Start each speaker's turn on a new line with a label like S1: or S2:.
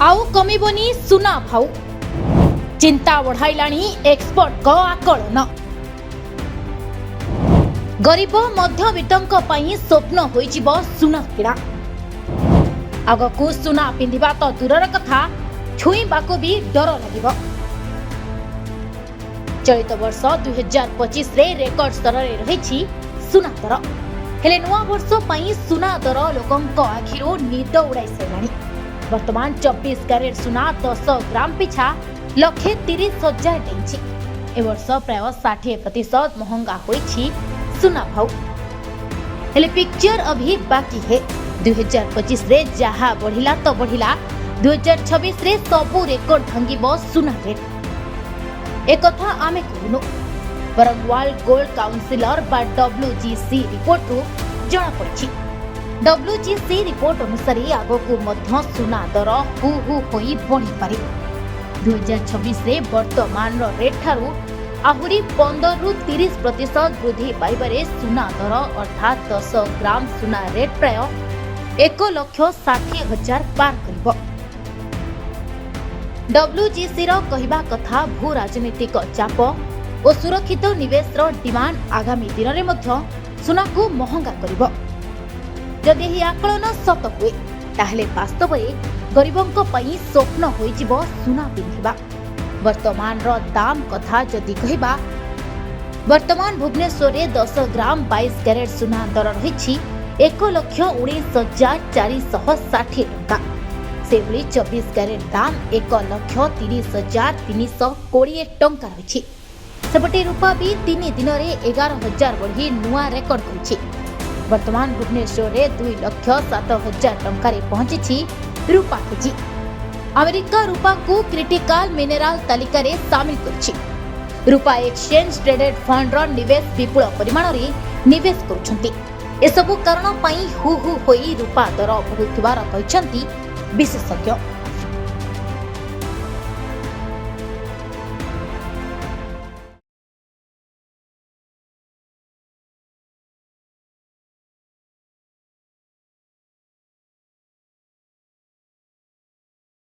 S1: ଆଉ କମିବନି ସୁନା ଭାଉ, ଚିନ୍ତା ବଢ଼ାଇଲାଣି ଏକ୍ସପର୍ଟଙ୍କ ଆକଳନ। ଗରିବ ମଧ୍ୟବିତ୍ତଙ୍କ ପାଇଁ ସ୍ୱପ୍ନ ହୋଇଯିବ ସୁନା କିଣା। ଆଗକୁ ସୁନା ପିନ୍ଧିବା ତ ଦୂରର କଥା, ଛୁଇଁବାକୁ ବି ଡର ଲାଗିବ। ଚଳିତ ବର୍ଷ 2025ରେ ରେକର୍ଡ ସ୍ତରରେ ରହିଛି ସୁନା ଦର। ହେଲେ ନୂଆ ବର୍ଷ ପାଇଁ ସୁନା ଦର ଲୋକଙ୍କ ଆଖିରୁ ନିଦ ଉଡ଼ାଇ ସାରିଲାଣି। ବର୍ତ୍ତମାନ 24 କ୍ୟାରେଟ୍ ସୁନା 10 ଗ୍ରାମ ପିଛା 1,30,000 ଡେଇଁଛି। ଏ ବର୍ଷ ପ୍ରାୟ 60% ମହଙ୍ଗା ହୋଇଛି ସୁନା ଭାଉ। ହେଲେ ପିକ୍ଚର अभी बाकी है। 2025ରେ ଯାହା ବଢ଼ିଲା ତ ବଢ଼ିଲା, 2026ରେ ସବୁ ରେକର୍ଡ ଭାଙ୍ଗିବ ସୁନା ରେଟ୍। ଏକଥା ଆମେ କହୁନୁ, ବରଂ ୱାର୍ଲଡ ଗୋଲ୍ଡ କାଉନସିଲର ବା ଡବ୍ଲ୍ୟୁଜିସି ରିପୋର୍ଟରୁ ଜଣାପଡ଼ିଛି। ଡବ୍ଲ୍ୟୁଜିସି ରିପୋର୍ଟ ଅନୁସାରେ ଆଗକୁ ମଧ୍ୟ ସୁନା ଦର ହୁ ହୁ ହୋଇ ବଢ଼ିପାରେ। 2026ରେ ବର୍ତ୍ତମାନର ରେଟ୍ ଠାରୁ ଆହୁରି 15ରୁ 30% ବୃଦ୍ଧି ପାଇବାରେ ସୁନା ଦର, ଅର୍ଥାତ୍ 10 ଗ୍ରାମ ସୁନା ରେଟ୍ ପ୍ରାୟ 1,60,000 ପାର କରିବ। ଡବ୍ଲ୍ୟୁଜିସିର କହିବା କଥା, ଭୂ ରାଜନୈତିକ ଚାପ ଓ ସୁରକ୍ଷିତ ନିବେଶର ଡିମାଣ୍ଡ ଆଗାମୀ ଦିନରେ ମଧ୍ୟ ସୁନାକୁ ମହଙ୍ଗା କରିବ। ଯଦି ଏହି ଆକଳନ ସତ ହୁଏ, ତାହେଲେ ବାସ୍ତବରେ ଗରିବଙ୍କ ପାଇଁ ସ୍ୱପ୍ନ ହୋଇଯିବ ସୁନା ପିନ୍ଧିବା। ବର୍ତ୍ତମାନର ଦାମ କଥା ଯଦି କହିବା, ବର୍ତ୍ତମାନ ଭୁବନେଶ୍ୱରରେ 10 ଗ୍ରାମ 22 କ୍ୟାରେଟ୍ ସୁନା ଦର ରହିଛି 1,19,460 ଟଙ୍କା। ସେହିଭଳି 24 କ୍ୟାରେଟ୍ ଦାମ 1,30,320 ଟଙ୍କା ରହିଛି। ସେପଟେ ରୂପା ବି 3 ଦିନରେ 11,000 ବଢ଼ି ନୂଆ ରେକର୍ଡ କରିଛି। ବର୍ତ୍ତମାନ ଭୁବନେଶ୍ୱରରେ 2,07,000 ଟଙ୍କାରେ ପହଞ୍ଚିଛି ରୂପା କେଜି। ଆମେରିକା ରୂପାକୁ କ୍ରିଟିକାଲ ମିନେରାଲ ତାଲିକାରେ ସାମିଲ କରିଛି। ରୂପା ଏକ୍ସଚେଞ୍ଜ ଟ୍ରେଡେଡ୍ ଫଣ୍ଡର ନିବେଶ ବିପୁଳ ପରିମାଣରେ ନିବେଶ କରୁଛନ୍ତି। ଏସବୁ କାରଣ ପାଇଁ ହୁ ହୁ ହୋଇ ରୂପା ଦର ବଢ଼ୁଥିବାର କହିଛନ୍ତି ବିଶେଷଜ୍ଞ।